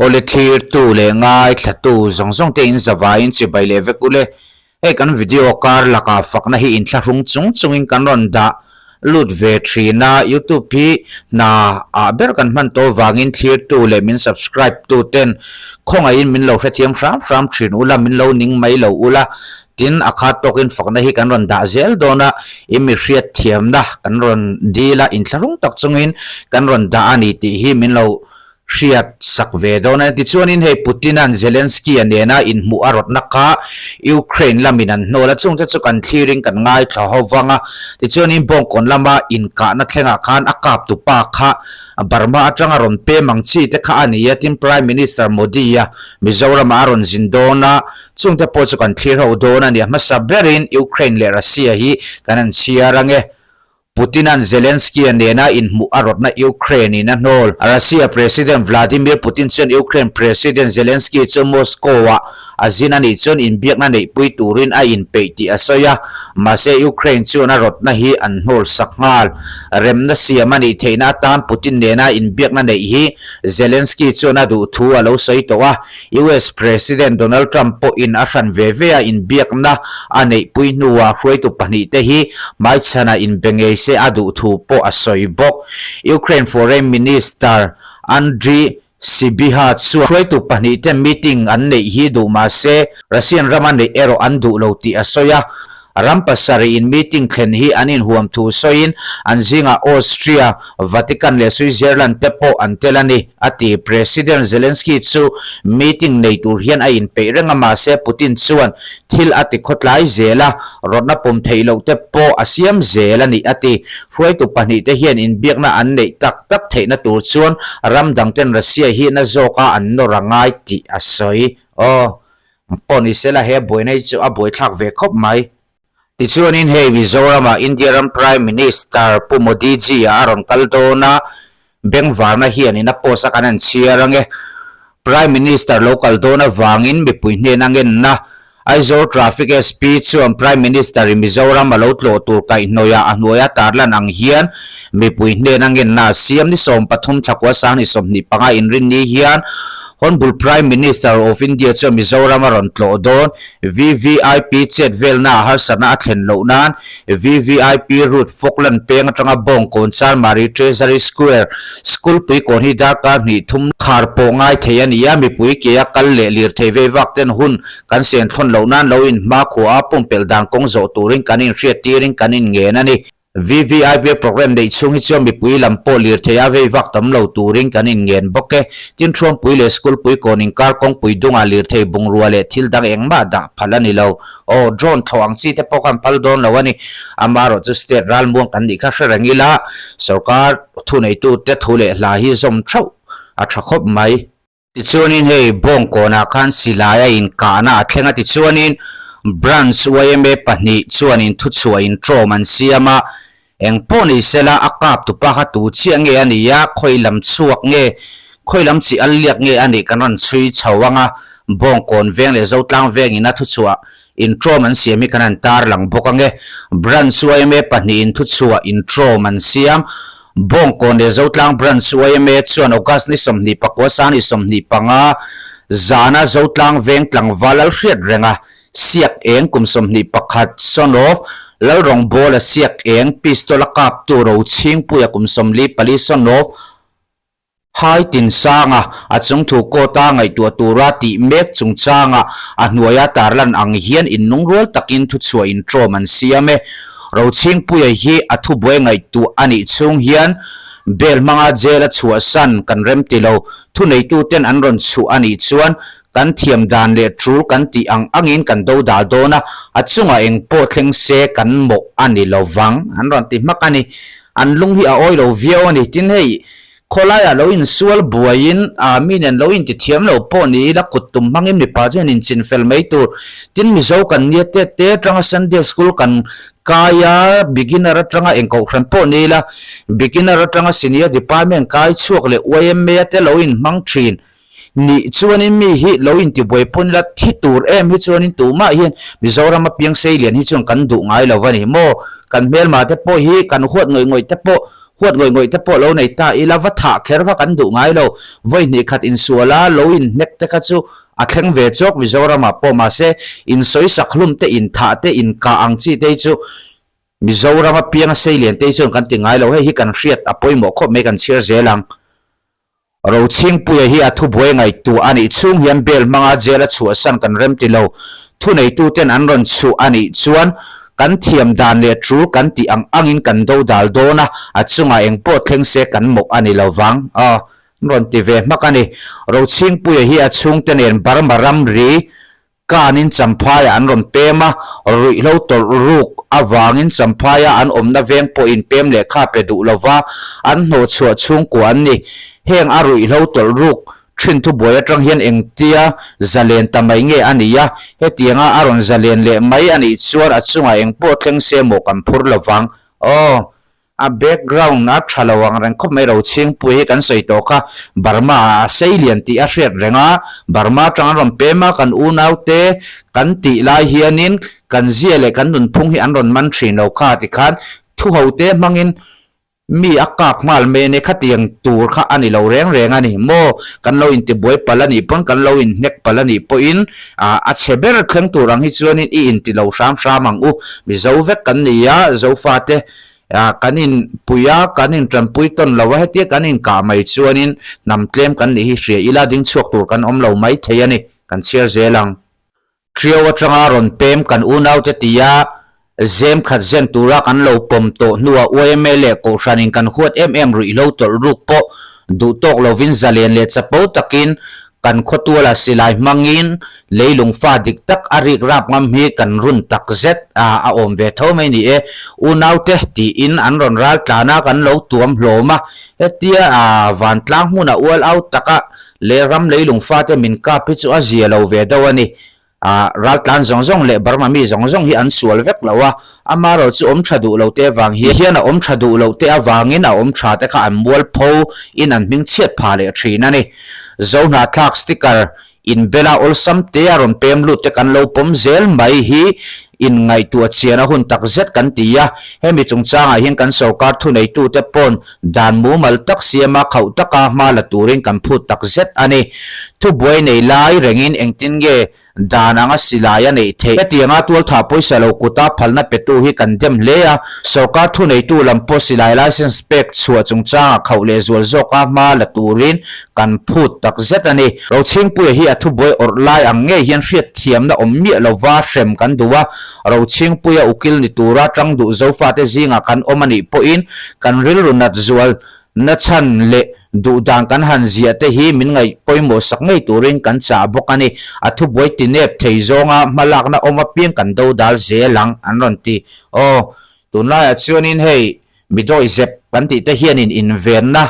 Awle thlirtu leh ngaithlatu zawng zawng te in zavaiin chibai leh vek ule. Hei kan video kar lakah fakna hi inthlahrung chung chungin kan rawn dah lut ve thin a, youtube hi hna ah ber kan hman tawh vangin thlirtu leh min subscribe tu ten khawngaihin min lo hrethiam hram hram thin ula, min lo ning mai lo ula. Tin, a khat tawkin fakna hi kan rawn dah zel dawn a, i mi hriat thiamna kan rawn dil a, inthlahrung tak chungin kan rawn dah a ni tih hi min lo hriat sak ve dawn a ni. Tichuanin hei Putin-a'n Zelensky-a nena inhmuh a rawtna kha Ukraine lamin an hnawl a, chungte chu kan thlirin kan ngaithla ho vang a. Tichuanin Bawngkawn lama inkahna thlengah khan a kaptu pa kha Burma atanga rawn pem ang chi te kha a ni a, tin Prime Minister Modi-a Mizoramah a rawn zin dawn a, Chungte pawh chu kan thlir ho dawn a ni. A hmasa berin Ukraine leh Russia hi kan han chhiar ang e. Putin-a'n Zelensky-a nena inhmuh a rawtna Ukraine-in a hnawl. Russia President Vladimir Putin chuan Ukraine President Zelensky chu Moscow-ah a zin a nih chuan inbiakna neihpui turin a inpeih tih a sawi a. Mahse Ukraine chuan a rawtna hi an hnawl sak nghal. Remna siam a nih theihna atan Putin nena inbiakna neih hi Zelensky chuan a duh thu a lo sawi tawh a. US President Donald Trump pawhin a hran ve ve a inbiakna a neihpui hnuah hruaitu pahnihte hi hmaichhanah inbe ngei se a duh thu pawh a sawi bawk. Ukraine Foreign Minister Andriy Sybiha chuan hruaitu pahnihte meeting an neih hi duh mah se Russian rama neih erawh an duh lo tih a sawi a. Ram pasarih in meeting thlen hi an inhuam thu sawiin an zingah Austria, Vatican leh Switzerland te pawh an tel a ni, a ti. President Zelensky chu meeting nei tur hian a inpeih reng a, mahse Putin chuan thil a ti khawtlai zel a, rawtna pawm theih loh te pawh a siam zel a ni, a ti. Hruaitu pahnih te hian inbiakna an neih tak tak theihna tur chuan ram dangten Russia hi na zawka an nawr a ngai tih a sawi. Aw. Pawh ni sela he buaina hi chu a buaithlak ve khawp mai. Tichuanin hei Mizoramah India ram Prime Minister Pu Modi ji a rawn kal dawn a, bengvarna hianin a post a kan han chhiar ange. Prime Minister lo kal dawn avangin mipui hnen a ngenna Aizawl Traffic SP chuan Prime Minister in Mizoram a lo tlawh tur kaihhnawih a hnuaia tarlan ang hian mipui hnen a ngenna a siam ni 13 thlakua 2025 inrinni hian Honbul Prime Minister of India chuan Mizoram a rawn tlawh dawn. VVIP chet velna ah harsatna a thlen loh nan VVIP route Falkland peng atanga Bawngkawn Charmari Treasury Square School puikawn hi darkar hnih thum khar pawh ngai thei a ni a, mipui ke a kal leh lirthei vei vak ten hun kan sen thlawn loh nan lo inhma khua a pumpelh dan kawng zawh turin kan inhriat tirin kan inngen a ni. VVIP programme neih chhung hi chuan mipui lam pawh lirthei a vei vak tam lo turin kan inngen bawk e. Tin Thuampui leh School puikawn inkar kawngpui dungah lirthei bungrua leh thil dang engmah dah phal a ni lo. Aw, drone thlawh ang chi te pawh khan phal dawn lo a ni. Amaherawh chu state ralmuang kan nih kha hre reng ila, sorkar thuneitute thu leh hla hi zawm theuh a tha khawp mai. Tichuanin hei Bawngkawnah khan silai a inkahna a thleng a, tichuanin Branch yma pahnih chuanin thuchhuah intrawm an siam a, eng pawh ni sela a kap tupa kha tu chiah nge a ni a, khawi lam chhuak nge, khawi lam chi al liak nge a nih kan rawn chhui chho ang a, Bawngkawn veng leh Zotlang vengin a thuchhuah intrawm an siam hi kan han tarlang bawk ang e. Branch yma pahnihin thuchhuah intrawm an siam. Bawngkawn leh Zotlang Branch yma chuan August ni 24 25 zana Zotlang veng tlangval Lalhriat renga siak eng kum 21 son of Lalrawngbawla siak eng pistol a kaptu Rochhingpuia kum 44 son of Hai Tinsanga, a chungthu court-a ngaihtuah tura tih mek chungchanga a hnuaia tarlan ang hian innungrual takin thuchhuah intrawm an siam e. Rochhingpuia hi a thubuai ngaihtuah a nih chhung hian bail hmanga jail a chhuahsan kan remti lo. Thuneituten an rawn chhuah a nih chuan kan thiam dan leh tul kan tih ang angin kan do dah dawn a, a chungah eng pawh thleng se kan mawh a ni lo vang an rawn ti hmak a ni. An lung hi a awi lo viau a ni. Tin hei, khawlaiah lo insual buaiin aa mi nen lo inti thiam lo pawh ni ila kut tum hmangin mipa chuan inchin fel mai tur. Tin Mizo kan nia te te atanga Sunday school kan kai a, beginner atanga eng kohhran pawh ni ila beginner atanga senior department kai chhuak leh yma te lo inhmang thin. Nih chuanin mi hi lo intibuai pawn ila thi tur em hi chuanin tumah hian Mizoram a piang sei lian hi chuan kan duh ngai lo a ni maw? Kan hmelma te pawh hi kan huat ngawih ngawih te pawh Huat ngawih ngawih te pawh lo nei ta ila, va thah kher kha kan duh ngai lo. Vawi hnih khat insuala lo inhnek te kha chu a thleng ve chawk Mizoramah pawh mahse insawisak hlum te, inthah te, inkah ang chi te hi chu Mizorama pianga seilian te hi chuan kan ti ngai lo. Hei hi kan hriat a pawimawh khawp mai kan chhiar zel ang. Rochhingpuia hi a thubuai ngaihtuah a nih chhung hian bail hmanga jail a chhuahsan kan rem ti lo. Thuneituten an rawn chhuh a nih chuan kan thiam dan leh tul kan tih ang angin kan do dal dawn a, a chungah eng pawh thleng se kan mawh a ni lo vang. Aw, an rawn ti ve hmak a ni. Rochhingpuia hi a chhungte nen Burma ramri Kanin Champhaiah an rawn pem a, ruihhlo tawlh ruk avangin Champhaia an awmna veng pawhin pem lehkha pe duh lova an hnawhchhuah chhungkua an ni. Heng a ruihhlo tawlh ruk thin thubuai atang hian engtia zalen ta mai nge a ni a, hetianga a rawn zalen leh mai a nih chuan a chungah engpawh thleng se maw kan phur lovang. Aw. A background a tha lo ang reng khawp mai Rochhingpui hi kan sawi tawh kha Burma ah a sei lian tih a hriat reng a, Burma atang an rawn pem a, kan unau te kan tih lai hianin kan zia leh kan nunphung hi an rawn man thin lo kha tikhan thu ho te hmangin mi a kap nghal mai a nia khatiang tur kha a ni lo reng reng a ni maw kan lo intibuai palh a nih pawn kan lo inhnek palh a nih pawhin ah a chhe ber thleng tur ang hi chuanin i inti lo hram hram ang u Mizo vek kan ni a Zofate Ah, kan in pui a, kan in tanpui tawn lo a, hetia kan in kah mai chuanin hnam tlem kan nih hi hria ila ding chhuak tur kan awm lo mai thei a ni, kan chhiar zel ang. Trio atanga rawn pem kan unaute tia zem khat zen tura kan lo pawm tawh hnuah yma leh Kohhranin kan huat em em ruihhlo tawlh ruk pawh duh tawk lovin zalen leh chapo takin Kan khawtuala silai hmangin leilung fa dik tak a rik rap ngam hi kan run tak zet a, a awm ve tho mai ni e. Unaute tiin an rawn ral tlan a, kan lo tuam hlawm a. Hetia vantlang hmuna ual au taka leh ram leilung fate min kap hi chu a zia lo ve deuh a ni. Ah, raltlan zawng zawng leh Burma mi zawng zawng hi an sual vek lo a, amarawh chu awm tha duh lo te avang hian hian a awm tha duh loh te avangin a awm tha te kha an mualpho in an hming chhiat pha leh thin a ni. Zohnahthlak sticker in bela awlsam te a rawn pem lut te kan lo pawm zel mai hi in ngaihtuah chian a hun tak zet kan ti a, hemi chungchangah hian kan sorkar thuneitute pawn dan mumal tak siama khauh taka hma la turin kan phut tak zet a ni. Thubuai nei lai rengin engtin nge dan anga silai a neih theih? Hetianga tualthah pawisa lo kuta phalna petu hi kan dem hle a, sorkar thuneitu lam pawh silai license pek chhuah chungchanga khauh leh zual zawka hma la turin kan phut tak zet a ni. Rochhingpuia hi a thubuai awrh lai ang ngei hian hriatthiamna awm miah lova hrem kan duh a, Rochhingpuia ukil ni tura tang duh Zofate zingah kan awm a nih pawhin kan rilru nat zual na chhan leh duh dan kan han ziah te hi min ngaih pawimawh sak ngei turin kan chah bawk a ni. A thubuai tinep thei zawnga hmalakna awm apiang kan do dal zel ang an rawn ti. Aw, tunlaiah chuanin hei Midawi zep kan tih te hianin invenna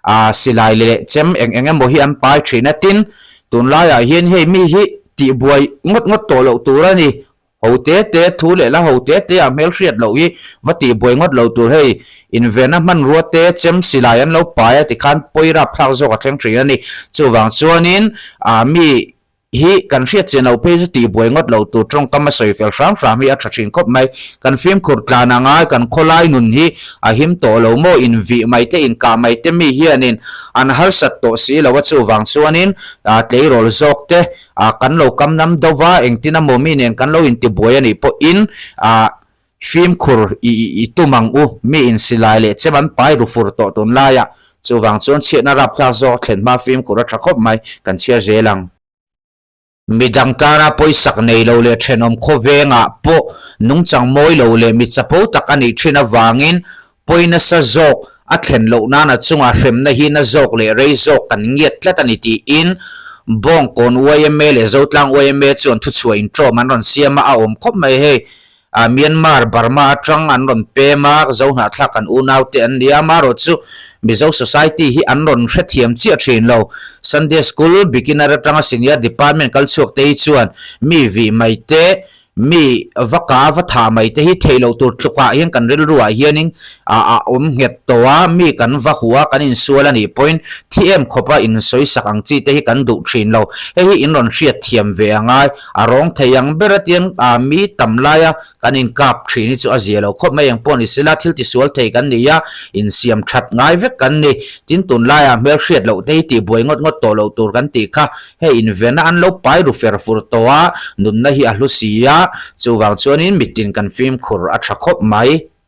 ah silai leh chem eng eng emaw hi an pai thin a, tin tunlaiah hian hei mi hi tihbuai ngawt ngawt tawh loh tur a ni. Ho te te thu leh la ho te te ah hmel hriat loh hi va tihbuai ngawt loh tur hei invenna hmanrua te chem silai an lo pai a tikhan pawi rapthlak zawk a thleng thin a ni. Chuvang chuanin ah mi Hi kan hriat chian loh phei chu tihbuai ngawt loh tur tawngkam a sawi fel hram hram hi a tha thin khawp mai. Kan fimkhur tlan a ngai, kan khawlai nun hi a him tawh lo maw, invih mai te, inkah mai te mi hianin an harsat tawh si lo a, chuvang chuanin tleirawl zawk te kan lo kam nam deuh va, engtin emaw mi nen kan lo intibuai a nih pawhin Fimkhur i tum ang u, mi in silai leh chem an pai ru fur tawh tun laiah. Chuvang chuan chhiatna rapthlak zawk a thlen hma fimkhur a tha khawp mai, kan chhiar zel ang. Midang tana pawisak nei lo leh thenawm khawvengah pawh nungchang mawi lo leh mi chapo tak a nih thin avangin pawi nasa zawk a thlen loh nan a chungah hremna hi na zawk leh rei zawk kan ngiat tlat a ni tiin Bawngkawn yma leh Zotlang yma chuan thuchhuah intawm an rawn siam a, a awm khawp mai hei. Ah Myanmar, Burma atang an rawn pem a, Zohnahthlak kan unaute an nia, amaherawh chu Mizo Society hi an rawn hrethiam chiah thin lo. Sunday School beginner atanga senior department kal chhuak te hi chuan mi vih mai te, Mi va ka va thah mai te hi theih loh tur tlukah hian kan rilruah hianin a awm nghet tawh a, mi kan va huh a, kan insual a nih pawhin thi em khawpa insawisak ang chi te hi kan duh thin lo. Hei hi in rawn hriat thiam ve a ngai. A rawng thei ang ber atiang mi tam laia kan inkap thin hi chu a zia lo khawp mai. Eng pawh ni sela thil tisual thei kan ni a, insiam that ngai vek kan ni. Tin, tunlaiah hmel hriat loh te hi tihbuai ngawt ngawt tawh loh tur kan tih kha. Hei invenna an lo pai ru fer fur tawh a, nunna hi a hlu si a, chuvang chuanin mitin kan fimkhur a tha khawp mai.